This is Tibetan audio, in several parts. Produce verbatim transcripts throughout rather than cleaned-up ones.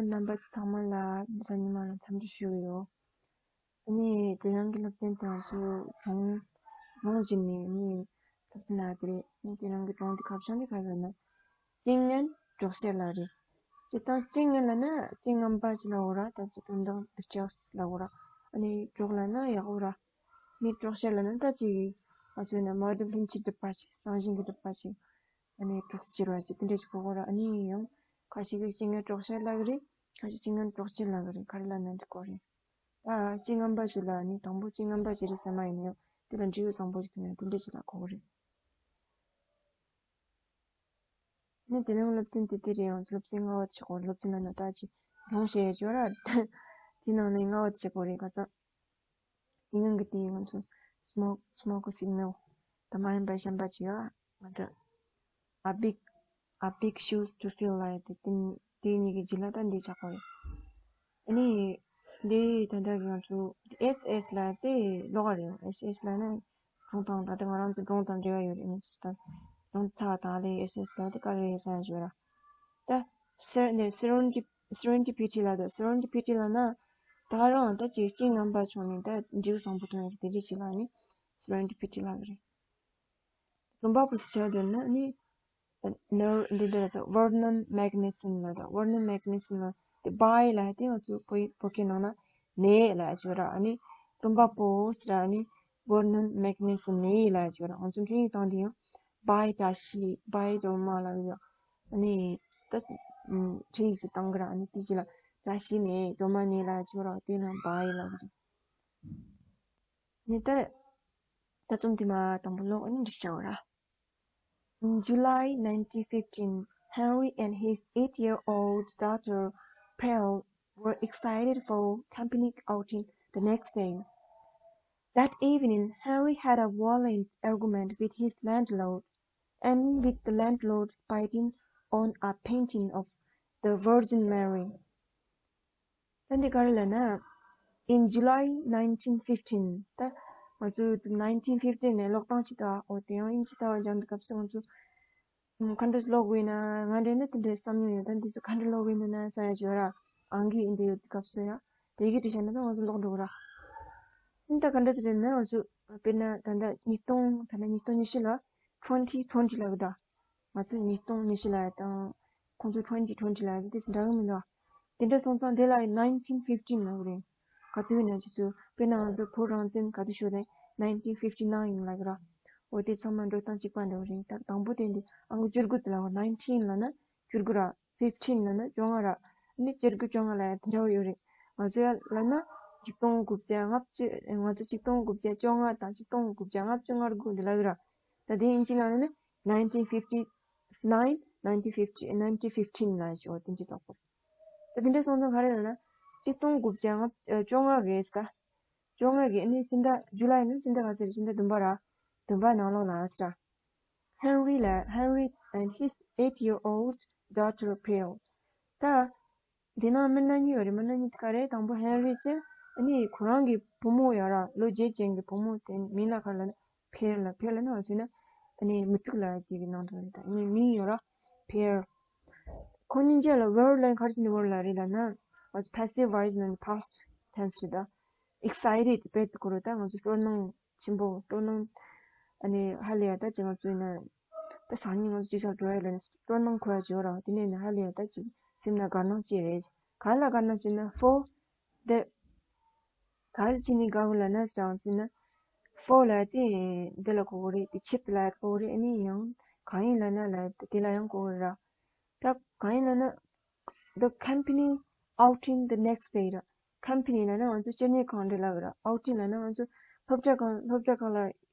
རྣམ་པ་ཚོ་ཚང་མ་ལ་འདི་གཟའ་ཉི་མ་ལ་འཚམས་འདྲི་ཞུ་གི་ཡོད། ཨ་ནི་དེ་རིང་གི་སློབ་ཚན་དེ་ང་ཚོ་གྲོང་གྲོང་བརྒྱུད་ནས་ཨ་ནི་སློབ་ཚན་ལ་དེ་རེད། ཨ་ནི་དེ་རིང་གི་གྲོང་དེ་ཁ་བྱང་དེ་ག་རེ་ལབ་ན། ཅིང་ངན་གྲོགས་བྱེད་ལབ་རེད། སྤྱིར་བཏང་ཅིང་ངན་ལབ་ན་ཅིང་ངན་པ་ཅིག་ལབ་དགོས་ར། ད་ཅི་དོན་དག་སྡུག་ཅག་ལབ་དགོས་ར། ཨ་ནི་གྲོགས་ལབ་ན་ཡག་པོ་ར། ནི་གྲོགས་བྱེད་ལབ་ན་ད་ཅིག་ང་ཚོ་ཡིན་ན་མ་འདྲ་ལྷན་ཅིག་གྲུབ་པ་ཅིག་རང་བཞིན་གྱིས་གྲུབ་པ་ཅིག་ཨ་ནི་གྲོགས་སུ་གྱུར་བ་ཅིག་དེ་འདྲ་ཅིག་གོ་དགོས་ར། ཨ་ནི་ཡང་ཁ་ཅིག་གིས་ཅིང་ངན་གྲོགས་བྱེད་ལབ་ཀྱི་རེད། ཁ་ཅིག་ཅིང་ངན་གྲོགས་བྱེད་ལབ་ཀྱི་རེད། ག་རེ་ལབ་ན་འགྲིག་གོ་རེད། ད་ཅིང་ངན་པ་ཞིག་ལ་ནི་དང་པོ་ཅིང་ངན་པ་ཅིག་རེད་ཟེར་མ་ཡིན་ན་ཡང་དེ་ལ་འབྲས་བུ་བཟང་པོ་ཅིག་ཐོན་ཡ་དེ་འདྲ་ཅིག་ལ་གོ་གི་རེད། ནི་དེ་རིང་སློབ་ཚན་དེ་དེ་རེད། ཡང་སློབ་ཚན་ལྔ་པ་དེ་བྱེད་དགོས། སློབ་ཚན་ལབ་ན་ད་ཅིག་སྦྱོང་བྱེད་ཡ་ཅིག་ཡོད་ར། དེ་ནང་ནས་ལྔ་པ་དེ་བྱེད་དགོས་རེད། ཁ་སང་དེ་སྔོན་གྱི་དེ་ང་ཚོ་smoke smoke signal དང་མ་ཡིན་པ་གཞན་པ་ཅིག་ཡོད་ར། ང་ཚོ་a big a big shoes to fill ལབ་ཡ་དེ་དེ་དེ་གཉིས་ཀྱི་རྗེས་ལ་ད་འདི་བྱེད་དགོས་རེད། ཨ་ནི་འདི་ད་ལྟ་གི་ང་ཚོ་S S ལབ་ཡ་དེ་ཀློག་ག་རེད། S S ལབ་ན་གྲོང་དང་ད་ལྟ་ང་རང་ཚོ་གྲོང་དང་འབྲེལ་བ་ཡོད་རེད། ཨ་ནི་ད་གྲོང་ཚ་བ་དང་ལས་S S ལབ་དེ་ག་རེ་རེད་ཟེར་ཡ་ཅིག་ཡོད་ར། ད་སེར་ནས་serendip- serendipity ལབ་ད། Serendipity ལབ་ན་ད་ག་རང་ད་ཅིག་རྐྱེན་ངན་པ་བྱུང་ནས་ད་འབྲས་བུ་བཟང་པོ་ཐོན་ཡ་ཅིག་དེ་འདྲ་ཅིག་ལ་ནི་serendipity ལབ་ཀྱི་རེད། རྩོམ་པ་པོ་སུ་ཆགས་འདོད་ན་ནི་ནོ་འདི་འདྲ་ཟེར། Vernon McNissen ལབ་ད། Vernon McNissen ལབ་དེ་by ལབ་དེ་ང་ཚོ་བོད་བོད་སྐད་ནང་ན་ནས་ལབ་ཅིག་ཡོད་ར། ཨ་ནི་རྩོམ་པ་པོ་ཟེར་ར། ཨ་ནི་Vernon McNissen ནས་ལབ་ཅིག་ཡོད་ར། ང་ཚོ་འཕྲིན་ཡིག་སྟེང་དེ་ཡང་by བཀྲ་ཤིས། by སྒྲོལ་མ་ལབ་ཡོད། ཨ་ནི་ད་འཕྲིན་ཡིག་ཅིག་བཏང་གི་ར། ཨ་ནི་དེ་ཅིག་ལ་བཀྲ་ཤིས་ནས་སྒྲོལ་མ་ནས་ལབ་ཅིག་ཡོད་ར། དེ་ལ་by ལབ་ཀྱི་རེད། ནི་ད་ད་རྩོམ་དེ་མར་དང་པོ་ཀློག་ཨ་ནི་འབྲི་བྱ་བ་ར། In July nineteen fifteen, Henry and his eight-year-old daughter Pearl were excited for camping outing the next day. That evening, Henry had a violent argument with his landlord and with the landlord spitting on a painting of the Virgin Mary. ད་འདི་ག་རེ་ལབ་ན། In July nineteen fifteen ད་ང་ཚོ་nineteen fifteen ནས་ཀློག་སྟངས་ཅིག་དང་། འོ་དེ་ཡང་དབྱིན་ཇི་རྩ་བ་སྦྱངས་དུས་སྐབས་སུ་ང་ཚོ་ཨམ་ག་འདྲ་ཀློག་དགོས་ཡིན་ན། ང་འདྲ་ན་དེ་འདྲའི་བསམ་མྱོང་ཡོད། ད་འདི་ཚོ་ག་འདྲ་ཀློག་དགོས་ཡིན་ན་བསམ་ཡ་ཅིག་ཡོད་ར། ཨང་ཀི་འདི་ཡོད་དུས་སྐབས་སུ་ཡ་དེ་གི་བྲིས་བྱས་ན་ད་ང་ཚོ་ཀློག་འགྲོ་གི་ར། ཨིན་ད་ག་འདྲ་ཟེར་ན་ང་ཚོ་དཔེར་ན་ད་ལྟ་ཉིས་སྟོང་ད་ལྟ་ཉིས་སྟོང་ཉི་ཤུ་ལ་twenty twenty ལབ་གི་ད། ང་ཚོ་ཉིས་སྟོང་ཉི་ཤུ་ལབ་ཡ་དང་ཁོང་ཚོ་twenty twenty ལབ་ཡ་དེ་འདྲ་གི་མི་འདུག་དེ་འདྲ་སོང་ཙང་དེ་ལ་nineteen fifteen ལབ་གི་རེད། ག་དུས་ཡིན་ན་ཁྱེད་ཚོ་དཔེར་ན་ང་ཚོ་བོད་རང་བཙན་ག་དུས་ཤོར་ནས་nineteen fifty nine ཡིན་ལབ་གི་ར། འོ་དེ་ཚང་མ་འགྲོ་སྟངས་གཅིག་པ་འདྲ་བོ་རེད། ད་དང་པོ་དེ་འདི་ཨང་ཀི་བཅུ་དགུ་དེ་ལ་nineteen ལབ་ན་བཅུ་དགུ་ར། fifteen ལབ་ན་བཅོ་ལྔ་ར། ནི་བཅུ་དགུ་བཅོ་ལྔ་ལབ་ཡ་དེ་འདྲ་བོ་ཡོད་རེད། ང་ཚོ་ཡ་ལབ་ན་ཆིག་སྟོང་དགུ་བརྒྱ་ལྔ་བཅུ། ང་ཚོ་ཆིག་སྟོང་དགུ་བརྒྱ་བཅོ་ལྔ་དང་ཆིག་སྟོང་དགུ་བརྒྱ་ལྔ་བཅུ་ང་དགུ་འདི་ལབ་གི་ར། ད་དེ་དབྱིན་ཇི་ལ་ནི་nineteen fifty nine, nineteen fifty, nineteen fifteen ལབ་ཡ་ཅིག་འོ་དེ་འདྲ་འདུག་གོ། ད་དེ་འདྲ་སོང་ཙང་ག་རེ་ལབ་ན་ཆིག་སྟོང་དགུ་བརྒྱ་ལྔ་བཅུ་བཅོ་ལྔ་གི་ད། བཅོ་ལྔ་གི་ནི་སྤྱི་ཟླ་July ནི་སྤྱི་ཟླ་ག་ཚོད་རེད། སྤྱི་ཟླ་བདུན་པ་ར། བདུན་པ་ནང་ལོགས་ལ་ཟེར། Henry ལ་Henry and his eight-year-old daughter Pearl ད། དེ་ནང་མི་སྣ་གཉིས་ཡོད་རེད། མི་སྣ་གཉིས་དེ་ག་རེ། དང་པོ་Henry ཅེ། ཨ་ནི་ཁོ་རང་གི་བུ་མོ་ཡོད་ར། ལོ་བརྒྱད་ཅན་གྱི་བུ་མོ་དེ་མིང་ལ་ག་ལབ་ན་Pearl ལབ། Pearl ལབ་ན་ང་ཚོས་ན་ཨ་ནི་མུ་ཏིག་ལབ་ཡ་དེ་གི་ནང་དུ་རེད། ད་ཨ་ནི་མིང་ཡོད་ར་Pearl། ཁོ་གཉིས་ཆ་ལ་were ལབ་ན་ག་རེ་བྱས་ནས་were ལབ་རེད་ལབ་ན། ང་ཚོ་passive voice ནང་གི་past tense རེད་ད། excited དཔེ་དེ་གོ་ར། ད་ང་ཚོ་སྤྲོ་སྣང་ཆེན་པོ། སྤྲོ་སྣང་ཨ་ནི་ཧ་ལས་ཡ་ད་ཅིག་ང་ཚོ་ཡིན་ན་ད་སང་ཉིན་ང་ཚོ་ཅིག་ཆར་འགྲོ་ཡ་ལབ་ནས་སྤྲོ་སྣང་འཁོལ་ཡ་ཅིག་ཡོད་ར། དེ་ནས་ནི་ཧ་ལས་ཡ་ད་ཅིག་སེམས་ན་དགའ་སྣང་སྐྱེ་རེད། ག་རེ་ལ་དགའ་སྣང་སྐྱེ་ན་for the ག་རེ་བྱས་ནས་དགའ་བོ་ལབ་ན་ཟེར་ཡང་ཚུལ་ན་for ལབ་དེ་འདི་ལ་གོ་གོ་རེད། དེ་ཆེད་དུ་ལབ་གོ་གོ་རེད། ཨ་ནི་ཡང་གང་ཡིན་ལབ་ན་ལབ་དེ་ལ་ཡང་གོ་གོ་རེད་ར། ད་གང་ཡིན་ལབ་ན། The company outing the next day ར། company ལབ་ན་ང་ཚོ་སྤྱི་གཉེར་ཁང་འདྲ་ལབ་གི་ར། outing ལབ་ན་ང་ཚོ་སློབ་གྲྭ་ཁང་སློབ་གྲྭ་ཁང་ལ་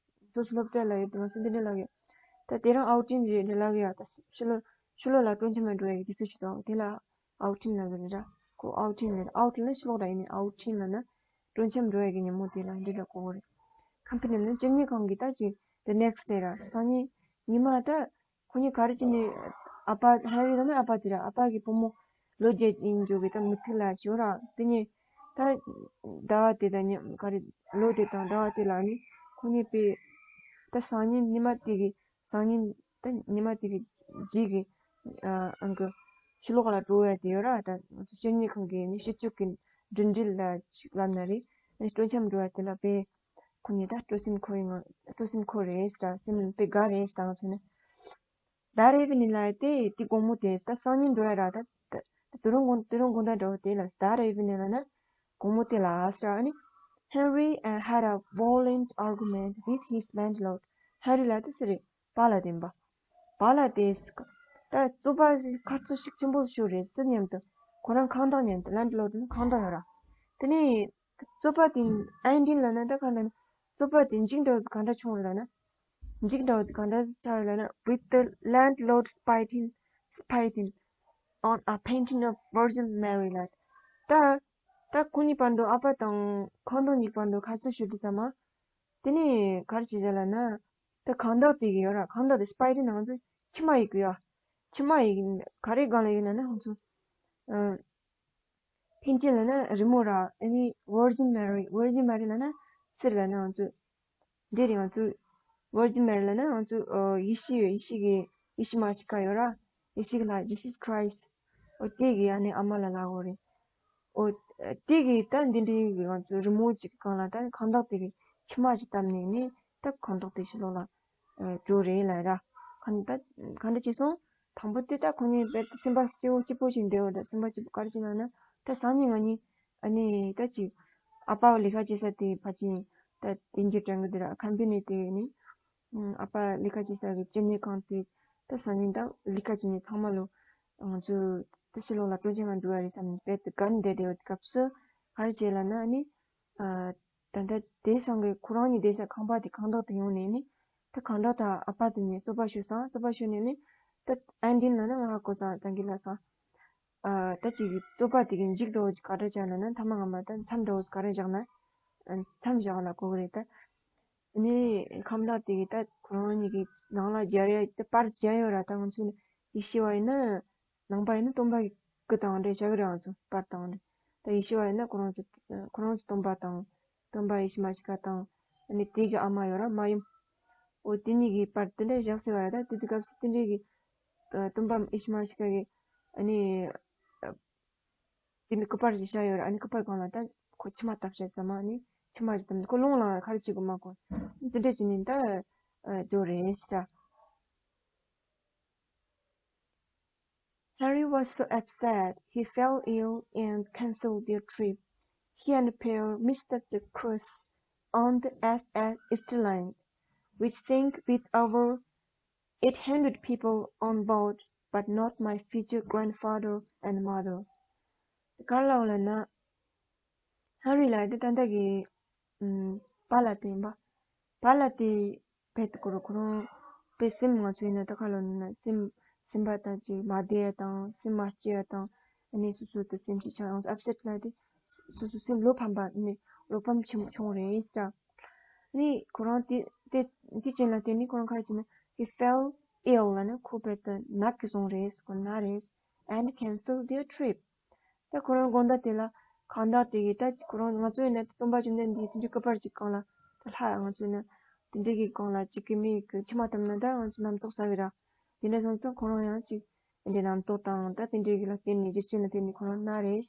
སོ་སོ་སློབ་གྲྭ་ལ་ཡོད་དུས་ང་ཚོ་འདི་འདྲ་ལབ་གི་ད་དེ་རང་outing རེད་འདྲ་ལབ་གི་ཡ། ད་ཕྱི་ལོགས་ཕྱི་ལོགས་ལ་སྤྲོ་འཆམ་ལ་འགྲོ་ཡ་གི་དུས་ཚོད་ཅིག་དང་དེ་ལ་outing ལབ་གི་རེད་ར། ཁོ་outing རེད། out ལབ་ན་ཕྱི་ལོགས་ར་ཡིན་ནི། outing ལབ་ན་སྤྲོ་འཆམ་འགྲོ་ཡ་གི་ཉིན་མོ་དེ་ལ་འདི་འདྲ་གོ་གི་རེད། company ལབ་ན་སྤྱི་གཉེར་ཁང་གི་ད་ཅིག་the next day ར། སང་ཉིན་ཉི་མ་ད། ཁོ་གཉིས་ག་རེ་བྱས་ནས་ཨ་ཕ་Henry ལབ་ན་ཨ་ཕ་དེ་ར། ཨ་ཕ་གི་བུ་མོ་ལོ་བརྒྱད་ཡིན་རྒྱུ་གི་ད་མུ་ཏིག་ལབ་ཅིག་ཡོད་ར། དེ་གཉིས་ད་ཟླ་བ་དེ་དང་ཉི་ག་རེ་ལོ་དེ་དང་ཟླ་བ་དེ་ལ་ནི་ཁོ་གཉིས་པའི་ད་སང་ཉིན་ཉི་མ་དེ་གི་སང་ཉིན་ད་ཉི་མ་དེ་གི་རྗེས་ཀྱི་ཨ་ཨང་གི་ ཕྱི་ལོགས་ལ་འགྲོ་ཡ་དེ་ཡོད་ར། ད་ང་ཚོ་སྤྱི་གཉེར་ཁང་གི་ནི་སྤྱི་སྤྱོད་ཀྱི་འགྲིམ་འགྲུལ་ལ་ཅིག་ལབ་ན་རེད། ནི་སྤྲོ་འཆམ་འགྲོ་ཡ་དེ་ལ་དཔེ་ཁོ་ནི་ད་སྤྲོ་སེམས་འཁོལ་ཡིན་ང་། སྤྲོ་སེམས་འཁོལ་རེད་ཟེར་ར། སེམས་དཔེ་དགའ་རེད་ཟེར། ད་ང་ཚོ་ནི། That evening ལ་དེ་དེ་དགོང་མོ་དེ་ད་སང་ཉིན་འགྲོ་ཡ་ར། ད་ད་དུ་རུང་དགོང་དུ་རུང་དགོང་དག་འགྲོ་དེ་ལ། That evening ལ་ན་དགོང་མོ་དེ་ལ་ཟེར་ར། ནི་Henry uh, had a violent argument with his landlord. Henry ལ་དེ་ཟེར་རེད། པཱ་ལགས་དེ་ཡིན་པ། པཱ་ལགས་དེས་ད་རྩོད་པ་ཁ་རྩོད་ཤུགས་ཆེན་པོ་ཤོར་རེད་ཟེར་མཉམ་དུ། ཁོ་རང་ཁང་བདག་མཉམ་དུ། ལན་ཌི་ལོར་ཌི་ནི་ཁང་བདག་ཡོད་ར། དེ་ནས་རྩོད་པ་དེ་ཨེན་ཌིང་ལབ་ན་ད་ག་ལབ་ན། རྩོད་པ་དེ་མཇུག་འགྲོ་ག་འདྲ་བྱུང་རེད་ལབ་ན། མཇུག་འགྲོ་ག་འདྲ་ཆགས་རེད་ལབ་ན། With the landlord spitting, spitting on a painting of Virgin Mary ལབ། ད་ད་ཁོ་གཉིས་བར་དུ། ཨ་ཕ་དང་ཁང་བདག་གཉིས་བར་དུ་ཁ་རྩོད་ཤོར་དུས་ཙམ་པ། དེ་ནས་ག་རེ་བྱེད་བཞག་ལབ་ན། ད་ཁང་བདག་དེ་གི་ཡོད་ར། ཁང་བདག་དེ་སྤའི་རི་ནང་ཚོ་ཁྱི་མ་ཡིག་གི་ཡོད། ཁྱི་མ་ཡིག་ག་རེ་སྒང་ལ་ཡོད་ལབ་ན། ང་ཚོ་ཨ་ཕིན་ཅི་ལབ་ན་རི་མོ་ར། ཨ་ནི་Virgin Mary, Virgin Mary ལབ་ན་ཚིར་ལབ་ན། ང་ཚོ་འདི་རེད། ང་ཚོ་Virgin Mary ལབ་ན་ང་ཚོ་ཨ་ཡེ་ཤེས་ཡོད། ཡེ་ཤེས་ཀྱི་ཡེ་ཤེས་མ་ཤི་ཀ་ཡོད་ར། ཡེ་ཤེས་ཀྱི་ལྷ། Jesus Christ འོ་དེ་གི་ཨ་ནི་ཨ་མ་ལ་ལབ་དགོས་རེད། འོ་དེ་གི་ད་འདི་འདྲའི་གི་ང་ཚོ་རི་མོ་ཅིག་གི་སྒང་ལ་ད་ཁང་བདག་དེ་གི་ཁྱི་མ་ཅིག་བཏབ་ནས་ནི་ད་ཁང་བདག་དེ་ཕྱི་ལོགས་ལ་ཨ་འགྲོ་རེད་ལབ་ར། གང་ད་གང་འདྲ་བྱས་སོང་། དང་པོ་དེ་ད་ཁོ་གཉིས་དཔེ་སེམས་པ་སྐྱིད་པོ་སྐྱིད་པོ་ཞིག་འདུག་ར། སེམས་པ་སྐྱིད་པོ་ག་རེ་བྱས་ལབ་ན། ད་སང་ཉིན་ང་གཉིས་ཨ་ནི་ད་ཅིག་ཨ་ཕ་ལས་ཀ་བྱེད་ས་དེ་ཕལ་ཆེར་ད་དེ་འགྱུར་དྲན་གི་འདུག་ར། ཁམ་པ་ནི་དེ་ནི་ཨ་ཕ་ལས་ཀ་བྱེད་ས་གི་སྤྱི་གཉེར་ཁང་དེ་ད་སང་ཉིན་ད་ལས་ཀ་བྱེད་མཁན་ཚང་མ་ལོ་ང་ཚོ་ད་ཕྱི་ལོགས་ལ་སྤྲོ་འཆམ་ལ་འགྲོ་ཡ་རེད་བསམ་ནས་དཔེ་དེ་དགའ་ནས་བསྡད་བསྡད་ཡོད། སྐབས་སུ་ག་རེ་བྱས་ལབ་ན། ཨ་ནི་ཨ་ད་ལྟ་དེ་སང་གི་ཁོ་རང་གཉིས་བསྡད་ས་ཁང་པ་དེ་ཁང་བདག་དེ་ཡོང་ནས་ནི། ད་ཁང་བདག་དང་ཨ་ཕ་དེ་གཉིས་རྩོད་པ་ཤོར་སོང་། རྩོད་པ་ཤོར་ནས་ནི་ད་ཨན་ཌིན་ལབ་ན་ང་ཧ་གོ་སོང་། ད་གིན་ལབ་སོང་། ཨ་ད་ཅིག་རྩོད་པ་དེ་གི་མཇུག་འགྲོ་གི་ག་འདྲ་བྱ་ལབ་ན། མཐའ་མ་ང་མ་ད་མཚམས་འདྲ་བོ་ག་རེ་བཞག་ན། ཨ་མཚམས་བཞག་ལ་གོ་གི་རེད། ད་ནི་ཁང་བདག་དེ་གི་ད་ཁོ་རང་གཉིས་ཀྱི་ནང་ལ་སྦྱར་ཡ་ད་པར་སྦྱར་ཡོད་ར། ད་ང་ཚོ་ནི་ཡེ་ཤེས་པ་ཡིན་ན། ནང་པ་ཡིན་ན་སྟོན་པ་གི་སྐུ་དང་འདྲ་བཞག་གི་རེད། ང་ཚོ་པར་དང་འདྲ། ད་ཡེ་ཤེས་པ་ཡིན་ན་ཁོ་རང་ཚོ་ཁོ་རང་ཚོ་སྟོན་པ་དང་། སྟོན་པ་ཡེ་ཤེས་མ་ཤི་ཀ་དང་། ཨ་ནི་དེ་གི་ཨ་མ་ཡོད་ར། མ་ཡུམ། འོ་དེ་གཉིས་ཀྱི་པར་དེ་འདྲ་བཞག་ཟེར་བ་རེད། ད་དེ་དུས་སྐབས་སུ་དེ་འདྲའི་གི་ཨ་སྟོན་པ་ཡེ་ཤེས་མ་ཤི་ཀ་གི་ཨ་ནི་ཨ་དེ་ནི་སྐུ་པར་ཞིག་བཞག་ཡོད་ར། ཨ་ནི་སྐུ་པར་སྒང་ལ་ད་ཁོ་མཆི་མ་བཏབ་བྱས་ཙམ། ཨ་ནི་མཆི་མ་ཞིག་བཏབ་ནས་ཁོ་རླུང་ལངས་ཡ་ག་རེ་བྱེད་དགོས་མ་གོ། དེ་འདྲ་བྱས་ནས་ད་ཨ་འགྲོ་རེད་ཟེར། Harry was so upset, he fell ill and cancelled their trip. He and Pearl missed the cruise on the S S Easterland, which sank with over eight hundred people on board, but not my future grandfather and mother. ག་རེ་ལབ་ལབ་ན། ཧ་རི་ལབ་དེ་ད་ལྟ་གི་ཨམ་པཱ་ལགས་དེ་ཡིན་པ། པཱ་ལགས་དེ་བེད་ཀོ་རོ་ཁོ་རང་དཔེ་སེམས་ང་ཚོ་ཡིན་ན་ད་ག་ལབ་ན་སེམས་སེམས་པ་དང་ཅིག་མ་བདེ་ཡ་དང་སེམས་མ་སྐྱིད་ཡ་དང་ཨ་ནི་སོ་སོ་དེ་སེམས་ཅིག་ཆགས་ཡོང་། ཨབ་སེཊ་ལབ་དེ་སོ་སོ་སེམས་བློ་ཕམ་པ་ནི་བློ་ཕམ་ཆེན་པོ་བྱུང་རེད་ཟེར། ནི་ཁོ་རང་དེ་དེ་དེ་ཅན་ལ་བརྟེན་ནས་ཁོ་རང་ག་རེ་བྱས་ན། He fell ill ལབ་ན་ཁོ་བེད་དུ་ནད་ཀྱིས་བཟུང་རེད། ཁོ་ན་རེད། And cancelled their trip. ད་ཁོ་རང་དགོང་དག་དེ་ལ་ཁང་བདག་དེ་གིས་ད་ཁོ་རང་ང་ཚོ་ཡིན་ན་སྟོན་པ་བཅོམ་ལྡན་འདས་ཀྱི་སྐུ་པར་ཅིག་སྒང་ལ་ད་ལྷ་ང་ཚོ་ཡིན་ན་དེ་འདྲ་གི་སྒང་ལ་ཅིག་གི་མི་གི་མཆི་མ་བཏབ་ན་ད་ང་ཚོ་རྣམ་རྟོག་ཟ་གི་ར། དེ་འདྲ་སོང་ཙང་ཁོ་རང་ཡང་ཅིག་དེ་འདྲའི་རྣམ་རྟོག་དང་ད་དེ་འདྲའི་གི་ལ་བརྟེན་ནས་རྒྱུ་རྐྱེན་ལ་བརྟེན་ནས་ཁོ་རང་ན་རེད།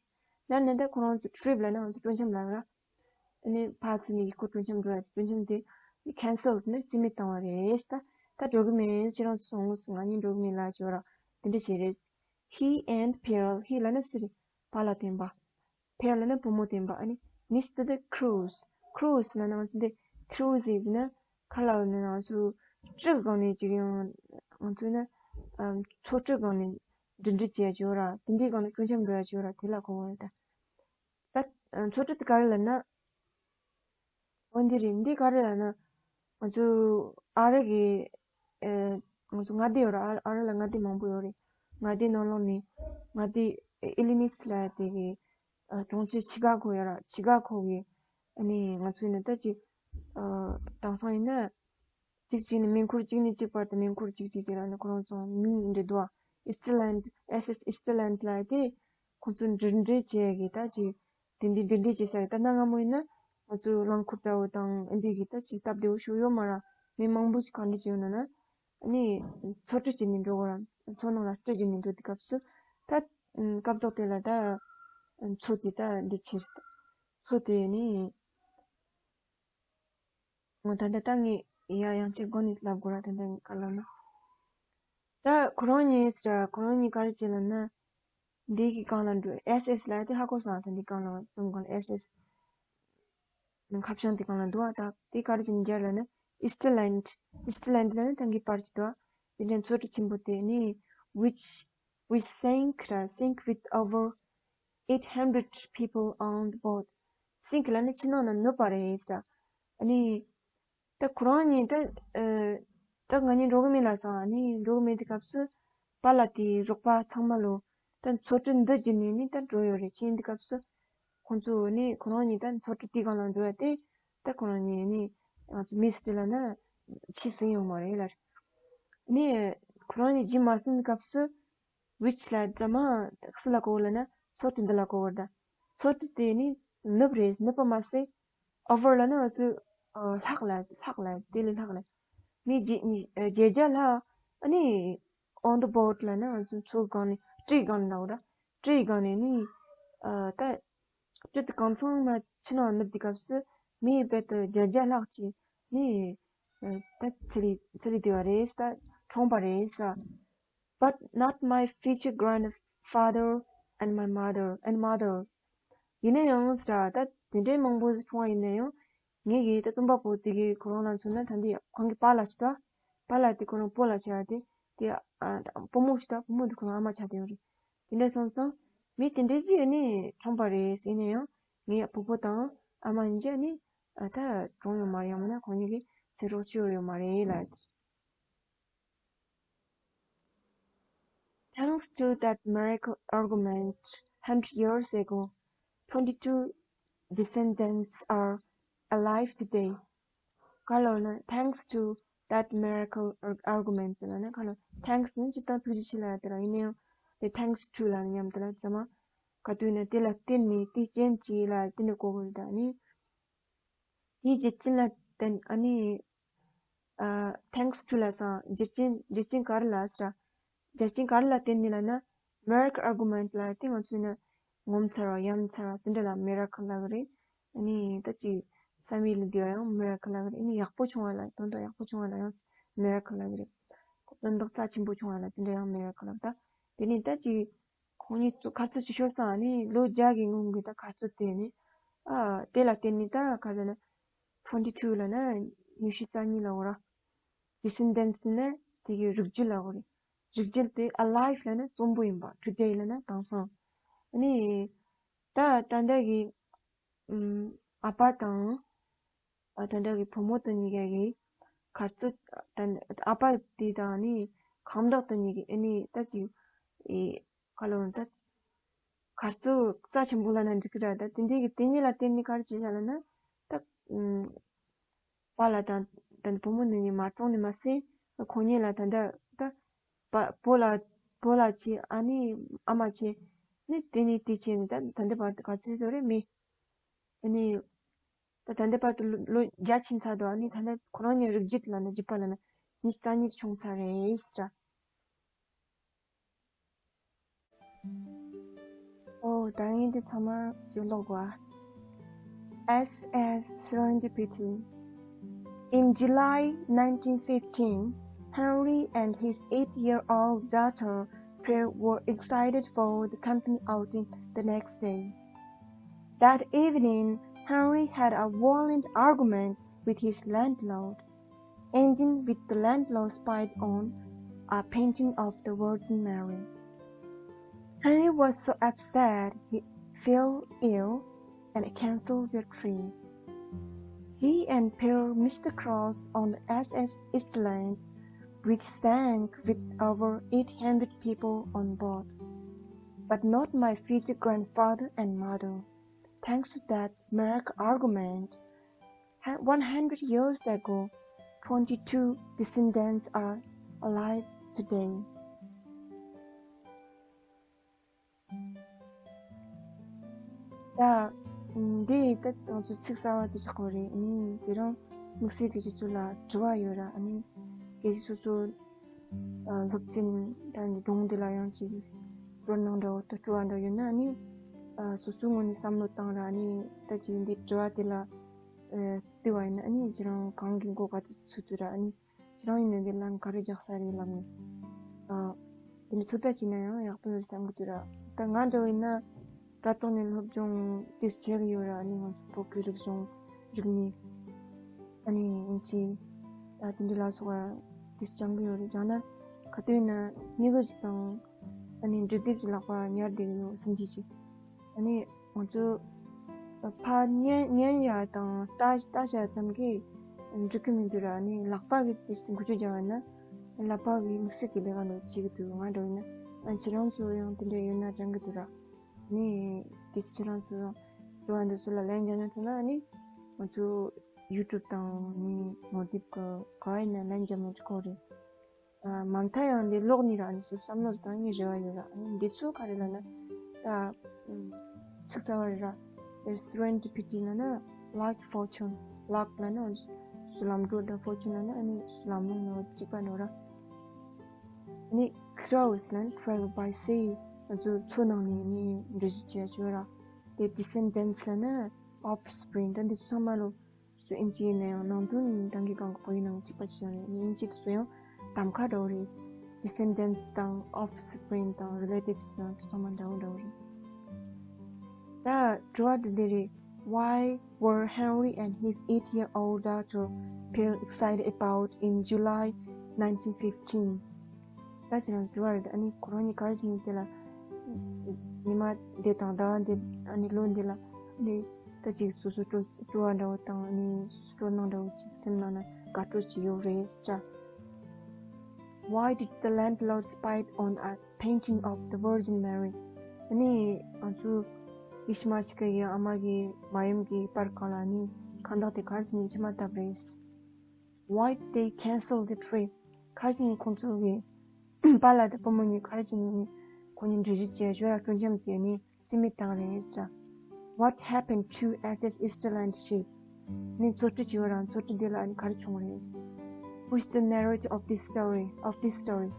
ན་ནི་ད་ཁོ་རང་ཚོ་ཊི་རིབ་ལབ་ན་ང་ཚོ་སྤྲོ་འཆམ་ལབ་ར། ཨ་ནི་ཕར་ཚུར་ནས་ཡུལ་སྐོར་སྤྲོ་འཆམ་འགྲོ་ཡ་དེ་སྤྲོ་འཆམ་དེ་ཁེན་སལ་ནི་རྩིས་མེད་བཏང་བ་རེད། ད་ད་འགྲོ་གི་མེད། ཁྱེད་རང་ཚོ་སོང་ངོ་ང་གཉིས་འགྲོ་གི་མེད་ལབ་བྱས་ར། དེ་འདྲ་བྱས་རེད། He and Pearl, he ལབ་ན་སུ་རེད། པཱ་ལགས་དེ་ཡིན་པ། Pearl ལབ་ན་བུ་མོ་དེ་ཡིན་པ། ཨ་ནི་missed the cruise. Cruise ལབ་ན་ང་ཚོ་འདི་ཁྲུ་ཟེར་དེ་ན་ག་རེ་ལབ་ན་ང་ཚོ་སྤྲུལ་སྒང་ནས་ཅིག་ཡང་ང་ཚོ་ན་ཨ་མཚོ་སྤྲུལ་སྒང་ནས་འགྲིམ་འགྲུལ་བྱས་ཡ་ཅིག་ཡོད་ར། དེ་འདྲའི་སྒང་ནས་སྤྲོ་འཆམ་འགྲོ་ཡ་ཅིག་ཡོད་ར། དེ་ལ་གོ་བ་རེད་ད། ད་མཚོ་སྤྲུལ་དེ་ག་རེ་ལབ་ན། འོ་འདི་རེད། འདི་ག་རེ་ལབ་ན། ང་ཚོ་ཨ་རི་གི་ཨེ་ང་ཚོ་མངའ་སྡེ་ཡོད་ར། ཨ་ཨ་རི་ལ་མངའ་སྡེ་མང་པོ་ཡོད་རེད། མངའ་སྡེ་ནང་ལོགས་ནས་མངའ་སྡེ་ཨི་ལི་ནིས་ལབ་ཡ་དེ་གི་ཨ་གྲོང་ཁྱེར་ཆི་ཀ་གོ་ཡོད་ར། ཆི་ཀ་གོ་གི་ཨ་ནི་ང་ཚོ་ཡིན་ན་ད་ཅིག་ཨ་དེང་སང་ཡིན་ན། གཅིག་གཅིག་ནས་མེ་འཁོར་གཅིག་ནས་གཅིག་བར་དུ་མེ་འཁོར་གཅིག་གཅིག་གཅིག་ལ་ནི་ཁོ་རང་ཚོ་མི་འདྲ་འདུག་ཨ། ཨི་སི་ཊར་ལན་ཌི། ཨེས་ཨེས་ཨི་སི་ཊར་ལན་ཌི་ལབ་ཡ་དེ་ཁོང་ཚོ་འགྲིམ་འགྲུལ་བྱེད་ཡ་གི་ད་ཅིག་དེ་འདྲའི་འགྲིམ་འགྲུལ་བྱེད་ས་གི་ད་གནའ་སྔ་མོ་ཡིན་ན་ང་ཚོ་རླངས་འཁོར་འདྲ་བོ་དང་འདི་གི་ད་ཅིག་སྟབས་བདེ་བོ་ཞིག་ཡོད་མ་རེད། མི་མང་པོ་ཞིག་ག་འདྲ་བྱས་ཡོད་ན་ན་ཨ་ནི་མཚོ་སྤྲུལ་བྱས་ནས་འགྲོ་དགོས་ར། མཚོ་ནང་ལ་སྤྲུལ་བྱས་ནས་འགྲོ་དུས་སྐབས་སུ་ ད་སྐབས་ཐོག་དེ་ལ་ད་མཚོ་དེ་ད་འདི་ཕྱིར་ད་མཚོ་དེ་ནི་ངོ་ད་ད་ད་ངས་ཡ་ཡང་ཅིག་སྒོ་ནས་ལབ་དགོས་ར། ད་ད་ག་ལབ་ན། ད་ཁོ་རང་གཉིས་ཟེར་ཁོ་རང་གཉིས་ག་རེ་བྱས་ལབ་ན། འདི་གི་སྒང་ལ་འགྲོ། ཨེས་ཨེས་ལ་དེ་ཧ་གོ་སོང་། ད་འདི་སྒང་ལ་རྩོམ་སྒང་ལ་ཨེས་ཨེས་ཁ་བྱང་དེ་སྒང་ལ་འདུག་ཨ། ད་དེ་ག་རེ་བྱས་ནས་སྦྱར་ལབ་ན། Easterland, Easterland ལབ་ན་ད་གི་པར་ཅིག་འདུག་ཨ། དེ་འདྲའི་མཚོ་གྲུ་ཆེན་པོ་དེ་ནི་which, which sank, sank with over eight hundred people on the boat. Sink ལབ་ན་ཆུ་ནང་ན་ནུབ་པ་རེད་ཟེར། ཨ་ནི་ད་ཁོ་རང་གཉིས་ད་ཨ་ད་ང་གཉིས་འགྲོ་གི་མེད་ལབ་སོང་། ཨ་ནི་འགྲོ་གི་མེད་དུས་སྐབས་སུ་པཱ་ལགས་དེའི་རོགས་པ་ཚང་མ་ལོ་ད་མཚོ་གྲུ་འདི་བརྒྱུད་ནས་ནི་ད་འགྲོ་ཡོད་རེད། ཕྱིན་དུས་སྐབས་སུ་ཁོང་ཚོ་ནི་ཁོ་རང་གཉིས་ད་མཚོ་གྲུ་དེའི་སྒང་ལ་འགྲོ་ཡ་དེ་ད་ཁོ་རང་གཉིས་ནི་ང་ཚོ་མིས་དེ་ལབ་ན་ཕྱིས་ཟིན་ཡོད་མ་རེད་ལབ་རེད། ནི་ཁོ་རང་གཉིས་རྗེས་མ་ཟིན་དུས་སྐབས་སུ་which ལ་ཙམ་མ་སུ་ལ་གོ་བ་ལབ་ན་མཚོ་གྲུ་འདི་ལ་གོ་བ་རེད། ད་མཚོ་གྲུ་དེ་ནི་ནུབ་རེད། ནུབ་པ་མ་ཟད་over ལབ་ན་ང་ཚོས་ལྷག་ལ་ལྷག་ལ་དེ་ལས་ལྷག་ལ་ནི་བརྒྱད་བརྒྱ་ལྷག་ཨ་ནི་on the boat ལབ་ན་ང་ཚོ་མཚོའི་སྒང་ནས་གྲུའི་སྒང་ནས་ལབ་ར། གྲུའི་སྒང་ནས་ནི་ད་གྲུ་དེ་གང་ཚང་མ་ཕྱི་ནང་ནུབ་དུས་སྐབས་སུ་མི་རྦད་དེ་བརྒྱད་བརྒྱ་ལྷག་ཅིག་ནི་ད་ཚེ་ལས་ཚེ་ལས་འདས་པ་རེད། ད་གྲོངས་པ་རེད་ཟེར། But not my future grandfather and my mother and mother. ཡིན་ན་ཡང་ཟེར། ད་དེ་འདྲའི་མང་པོ་ཞིག་གྲོངས་པ་ཡིན་ན་ཡང་ངེད་ཀྱི་ད་རྩོམ་པ་པོ་དེ་གི་ཁོ་རང་ལ་མཚོན་ན་ད་འདི་ཁོང་གི་པཱ་ལགས་ཅིག་ད། པཱ་ལགས་དེ་ཁོ་རང་སྤོ་ལགས་ཆགས་དེ་དེ་ཨ་བུ་མོ་ཞིག་ད། བུ་མོ་དེ་ཁོ་རང་ཨ་མ་ཆགས་དེ་ཡོད་རེད། དེ་འདྲ་སོང་ཙང་མི་དེ་འདྲ་ཞིག་ནི་གྲོངས་པ་རེད། ཡིན་ན་ཡང་ངའི་བུ་པོ་དང་ཨ་མ་གཉིས་ཀ་ནི་ཨ་ད་གྲོངས་ཡོད་མ་རེད། ཡང་མིན་ན་ཁོང་གཉིས་ཀྱི་ཚེ་སྲོག་ཤོར་ཡོད་མ་རེད་ལབ། Thanks to that miracle argument hundred years ago, twenty-two descendants are alive today. ག་ལབ་ན། Thanks to that miracle ar- argument ལབ་ན་ག་ལབ། Thanks ནི་སྤྱིར་བཏང་ཐུགས་རྗེ་ཆེ་ལབ་ཡ་དེ་རང་ཡིན་ན་ཡང་། དེ་thanks to ལབ་ན་མཉམ་དུ་ལ་ཚང་མ་ག་དུས་ན་དེ་ལ་བརྟེན་ནས་དེའི་རྐྱེན་གྱིས་ལ་དེ་འདྲ་གོ་དགོས་རེད། ད་ནི་དེའི་རྒྱུ་རྐྱེན་ལ་བརྟེན། ཨ་ནི་ཨ་thanks to ལབ་སོང་། རྒྱུ་རྐྱེན་རྒྱུ་རྐྱེན་ག་རེ་ལ་ཟེར། རྒྱུ་རྐྱེན་ག་རེ་ལ་བརྟེན་ནས་ལབ་ན། miracle argument ལབ་དེ་ང་ཚོས་ནི་ངོ་མཚར་བ་ཡ་མཚར་བ་དེ་འདྲ་ལ་miracle ལབ་ཀྱི་རེད། ཨ་ནི་ད་ཅིག་བསམ་ཡུལ་ལས་འདས་པ་ཡང་miracle ལབ་ཀྱི་རེད། ཨ་ནི་ཡག་པོ་བྱུང་བ་ལ་དོན་དག་ཡག་པོ་བྱུང་བ་ལ་ཡང་miracle ལབ་ཀྱི་རེད། དོན་དག་རྩ་ཆེན་པོ་བྱུང་བ་ལ་དེ་འདྲ་ཡང་miracle ལབ། ད་དེ་ནི་ད་ཅིག་ཁོང་གཉིས་ཚོ་མཁར་ཚོ་ཅིག་ཤོར་སོང་། ཨ་ནི་ལོ་བརྒྱ་གི་སྔོན་གྱི་ད་མཁར་ཚོ་དེ་ནི་ཨ་དེ་ལ་བརྟེན་ནས་ད་ག་རེ་ལབ་ན། twenty two ལབ་ན་ཉི་ཤུ་རྩ་གཉིས་ལབ་དགོས་ར། Descendants ནི་དེ་གི་རིགས་རྒྱུད་ལབ་དགོས་རེད། རིགས་རྒྱུད་དེ། Alive ལབ་ན་གསོན་པོ་ཡིན་པ། Today ལབ་ན་དེང་སང་། ཨ་ནི་ད་ད་ལྟ་གི་ཨམ་ཨ་ཕ་དང་ཨ་ད་ལྟ་གི་བུ་མོ་དེ་གཉིས་ཀ་གི་མཁར་ཚོ། ད་ཨ་ཕ་དེ་དང་ནི་ཁང་བདག་དེ་གཉིས་ཀྱི་ཨ་ནི་ད་ཅིག་ཨེ་ག་ལབ་ན། ད་མཁར་ཚོ་རྩ་ཆེན་པོ་ལབ་ན་འགྲིག་གི་ར། ད་དེ་འདྲའི་གི་དེ་གཉིས་ལ་བརྟེན་ནས་ག་རེ་བྱས་བཞག་ལབ་ན། ད་ཨམ་པཱ་ལགས་དང་ད་བུ་མོ་འདི་གཉིས་མ་གྲོངས་ནས་མ་ཟད། ཁོང་གཉིས་ལ་ད་ལྟ་ད་པ་བུ་ལ་བུ་ལ་བྱས། ཨ་ནི་ཨ་མ་བྱས། ནི་དེ་ནས་དེ་བྱས་ནས་ད་ད་ལྟ་བར་དུ་ག་ཚོད་ཙམ་རེད་མེད། ཨ་ནི་ད་ད་ལྟ་བར་དུ་ལོ་ལོ་བརྒྱ་ཕྱིན་ཚར་འདུག་ཨ་ནི་ད་ལྟ་ཁོ་རང་གཉིས་རིགས་རྒྱུད་ལབ་ན་རྒྱུད་པ་ལབ་ན་ཉི་ཤུ་རྩ་གཉིས་བྱུང་ཚར་རེད་ཟེར། ཨོ། ད་ངས་འདི་ཚང་མ་ཅིག་ཀློག་དགོས། S S Serendipity. In July nineteen fifteen, Henry and his eight-year-old daughter Pearl were excited for the company outing the next day. That evening, Henry had a violent argument with his landlord, ending with the landlord's spit on a painting of the Virgin Mary. Henry was so upset he fell ill and cancelled the trip. He and Pearl missed the cruise on the S S Easterland, which sank with over eight hundred people on board, but not my future grandfather and mother. Thanks to that miracle argument, one hundred years ago, twenty-two descendants are alive today. ད་འདི་ད་ང་ཚོ་ཚིག་གསར་བ་དེ་ཆགས་པ་རེད། ཨ་ནི་དེ་རིང་དམིགས་བསལ་གྱི་ཁྱེད་ཚོ་ལ་དྲི་བ་ཡོད་ར། ཨ་ནི་དགེ་བཤེས་སོ་སོ་སློབ་ཚན་ད་འདི་སྒྲུང་འདི་ལ་ཡང་ཅིག་ སྤྲོ་སྣང་འདྲ་བོ་དང་སྤྲོ་བ་འདྲ་བོ་ཡོད་ན་ཨ་ནི་ཨ་སོ་སོའི་ངོས་ནས་བསམ་བློ་བཏང་ར། ཨ་ནི་ད་ཅིག་འདི་དྲི་བ་དེ་ལ་ཨ་བལྟས་པ་ཡིན་ན་ཨ་ནི་ཁྱེད་རང་གང་གི་མགོ་ག་ཚོད་ཚོད་དུས་ར། ཨ་ནི་ཁྱེད་རང་ཡིན་ན་འདི་ལ་ག་རེ་རྒྱག་ས་རེད་ལབ་ནས་ཨ་དེ་འདྲ་ཚོད་ལྟ་བྱས་ན་ཡང་ཡག་པོ་ཡོད་བསམ་གི་འདུག་ར། ད་ང་འདྲ་བོ་ཡིན་ན་དྲ་ཐོག་ནས་སློབ་སྦྱོང་དེ་བྱེད་གི་ཡོད་ར། ཨ་ནི་ང་ཚོ་བོད་ཀྱི་རིག་གཞུང་རིག་གནས། ཨ་ནི་ཨིན་ཇི་ད་དེ་འདྲ་ལ་སོགས་པ་དེ་སྦྱང་གི་ཡོད་རེད། སྦྱང་ན་ག་དུས་ཡིན་ན་སྨྱུ་གུ་ཅིག་དང་ཨ་ནི་འབྲི་དེབ་ཀྱི་ལག་པ་ཉར་བསྡད་ཀྱི་ཡོད་སེམས་ཅན་ཅིག་ཨ་ནི་ང་ཚོ་ཕར་ཉན་ཉན་ཡ་དང་ལྟ་ལྟ་བྱ་ཙམ་གྱིས་འགྲིག་གི་མི་འདུག་ར། ཨ་ནི་ལག་པ་གིས་དེ་འགུལ་སྐྱོད་རྒྱག་པ་ན་ལག་པ་གི་དམིགས་བསལ་གྱི་ལས་ཀ་འདྲ་བྱེད་ཀྱི་འདུག་ང་འདྲ་བོ་ཡིན་ན་ཨ་ཁྱེད་རང་ཚོ་ཡང་དེ་འདྲ་ཡོད་ན་དྲན་གྱི་འདུག་ར། ནས་གལ་སྲིད་ཁྱེད་རང་ཚོ་ཡང་དྲི་བ་འདི་ཚོ་ལ་ལན་རྒྱག་མྱོང་ཐུབ་ན་ནི་ང་ཚོ་ཡུ་ཊུབ་དང་ནི་མོ་དེབ་ཀྱི་ག་བ་ཡིན་ན་ལན་རྒྱག་མྱོང་ཅིག་ཁོ་རེད། ཨ་མ་མཐའ་ཡང་འདི་ཀློག་ནི་ར་ནི་སུ་བསམ་བློ་བཏང་ནི་རེ་བ་ཡོད་ར། ཨ་ནི་འདི་ཚོ་ག་རེ་ལབ་ན་ད་ཚིག་གསར་བ་རེད་ར། Serendipity ལབ་ན་luck, fortune། luck ལབ་ན་སུ་ལམ་འགྲོ་འདྲ། fortune ལབ་ན་ཨ་ནི་སུ་ལམ་ལྷོང་ནོ་གཅིག་པ་ནོ་ར། ནི་crows ལབ་ན་travel by sea། ང་ཚོ་མཚོ་ནང་ནས་ནི་འགྲུལ་བཞུད་བྱས་ཆོག་ར། དེ་descendants ལབ་ན་offspring། ད་འདི་ཚོ་ཚང་མ་ལོ་ཚོ་ཨིན་ཇི་ཡིན་ན་ཡང་ནང་དོན་དང་གི་གང་གི་བོད་ཡིག་ནང་གཅིག་པ་ཞིག་ཡོད་རེད། ནི་ཨིན་ཇི་དེ་ཚོ་ཡང་གདམ་ཁ་འདྲ་བོ་རེད། descendants དང་offspring དང་relatives ནང་དེ་ཚང་མ་འདྲ་བོ་འདྲ་བོ་རེད། ད་དྲི་བ་འདི་འདི་རེད། Why were Henry and his eight-year-old daughter feel excited about in July nineteen fifteen? ད་ཁྱེད་རང་ཚོ་དྲི་བ་རེད། ཨ་ནི་ཁོ་རང་གཉིས་ག་རེ་བྱས་ནས་དེ་ལ་ཉི་མ་འདི་དང་ཟླ་བ་འདི་ཨ་ནི་ལོ་འདི་ལ་ཨ་ནི་ད་ཅིག་སོ་སོ་སྤྲོ་སྤྲོ་བ་འདྲ་བོ་དང་ཨ་ནི་སོ་སོ་སྤྲོ་སྣང་འདྲ་བོ་ཅིག་སེམས་ནང་ན་དགའ་སྤྲོ་ཅིག་ཡོད་རེད་ཟེར། Why did the landlord spy on a painting of the Virgin Mary? ཨ་ནི་ང་ཚོ་ཡེ་ཤུ་མ་ཤི་ཀ་ཡི་ཨ་མ་གི་མ་ཡུམ་གྱི་པར་སྒང་ལ་ནི་ཁ་བཏགས་དེ་ག་རེ་བྱས་ནས་མཆི་མ་བཏབ་རེད། Why did they cancel the trip? ག་རེ་བྱས་ནས་ཁོང་ཚོ་གི་པཱ་ལགས་དང་བུ་མོ་གཉིས་ག་རེ་བྱས་ནས་ནི་ཁོང་གཉིས་འགྲུལ་བཞུད་བྱས་ཞོར་ལ་སྤྲོ་འཆམ་དེ་ནི་རྩིས་མེད་བཏང་རེད་ཟེར། What happened to Estes Easterland ship? ནི་མཚོ་གྲུ་བྱས་པ་རང་མཚོ་གྲུ་འདི་ལ་ནི་ག་རེ་བྱུང་རེད། Who is the narrator of this story? Of this story?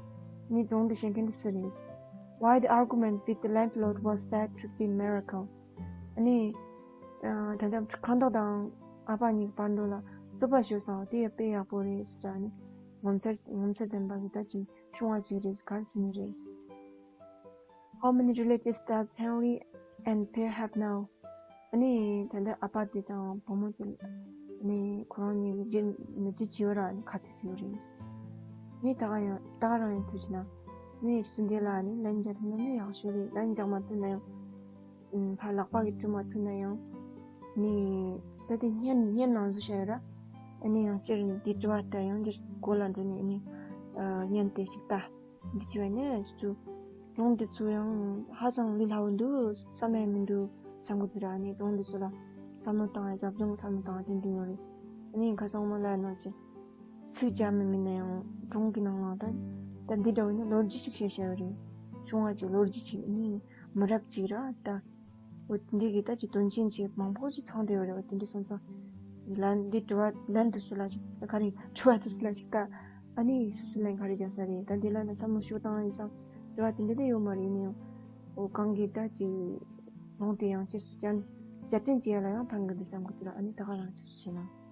ནི་སྒྲུང་འདི་བཤད་མཁན་འདི་སུ་རེད། Why the argument with the landlord was said to be miracle? ནི་ད་ལྟ་ཁ་མདོག་དང་ཨ་ཕ་གཉིས་ཀྱི་བར་འདུག་ལ་རྩོད་པ་ཞུ་སོང་དེ་དཔེ་ཡག་པོ་རེད་ཟེར། ནི་ངོ་མཚར་ངོ་མཚར་ལྡན་པ་གི་ད་ཅིག་བྱུང་བ་ཅིག་རེད། ག་རེ་བྱས་ནི་རེད། How many relatives does Henry and Pear have now? ཨ་ནི་ད་ལྟ་ཨ་ཕ་དེ་དང་བུ་མོ་དེ་ཨ་ནི་ཁོ་རང་གཉིས་ཀྱི་རྗེས་མི་རྗེས་བྱིའུ་ར་ཨ་ནི་ག་ཚོད་བྱིའུ་རེད། ནི་ད་ག་ཡང་ད་ག་རང་ཡང་ཐུག་ཅི་ན་ནི་སུ་འདི་ལ་ཨ་ནི་ལན་རྒྱག་ཐུབ་ན་ནི་ཡག་ཤོས་རེད། ལན་རྒྱག་མ་ཐུབ་ན་ཡང་ཕར་ལག་པ་གིས་དཀྲུག་མ་ཐུབ་ན་ཡང་ནི་ད་དེ་བརྙན་བརྙན་ནང་བཟོ་བྱ་ཡོད་ར། ཨ་ནི་ཡང་སྤྱིར་འདི་དྲི་བ་ལྟ་ཡང་འདིར་གོ་ལ་འགྲོ་ནས་ཨ་ནི་བརྙན་དེ་ཅིག་ལྟ། འདི་བྱས་པ་ནས་ཁྱོད་ཚོ་སྒྲུང་འདི་ཚོ་ཡང་ཧ་ཅང་ལས་སླ་བོ་འདུག་བསམ་ཡས་མི་འདུག་བསམ་གི་འདུག་ར། ནི་སྒྲུང་འདི་ཚོ་ལ་བསམ་བློ་བཏང་ཡ་རྒྱབ་ལྗོངས་བསམ་བློ་བཏང་ཡ་ཏན་ཏན་ཡོད་རེད། ནི་ཁ་སང་མོ་ལ་ནང་ཆེ་ཚིག་རྒྱག་མི་མིན་ན་ཡང་སྒྲུང་གི་ནང་ལ་ད་ད་འདི་འདྲ་བོ་ནི་ལོ་རྒྱུས་ཅིག་བཤད་བཤད་ཡོད་རེད། བྱུང་བ་ཅིག་ལོ་རྒྱུས་ཅིག་ནི་མི་རབས་ཅིག་ར་ད། འོ་དེ་འདྲའི་གི་ད་ཅིག་དོན་ཆེན་ཅིག་མང་པོ་ཅིག་ཚང་བསྡད་ཡོད་རེད། འོ་དེ་འདྲ་སོང་ཙང་ལན་འདི་དྲི་བ་ལན་འདི་ཚོ་ལ་ཅིག་ག་རེ་དྲི་བ་འདི་ཚོ་ལ་ཅིག་ལྟ། ཨ་ནི་སོ་སོ་ལན་ག་རེ་རྒྱག་ས་རེད། ད་འདི་ལ་ན་བསམ་བློ་ཞིག་བཏང་ཡིན་སང་དྲི་བ་དེ་འདྲ་དེ་ཡོད་མ་རེད། ཡིན་ནའང་འོ་གང་གི་ད་ཅིག་ལུང་དེ་ཡང་ཅིག་སུ་ཅན་བསྐྱར་དྲན་བྱེད་ཡ་ལ་ཡང་ཕན་གི་འདུག་བསམ་གི་འདུག་ར། ཨ་ནི་ད་ག་རང་ཐུགས་རྗེ་ཆེ་གནང་།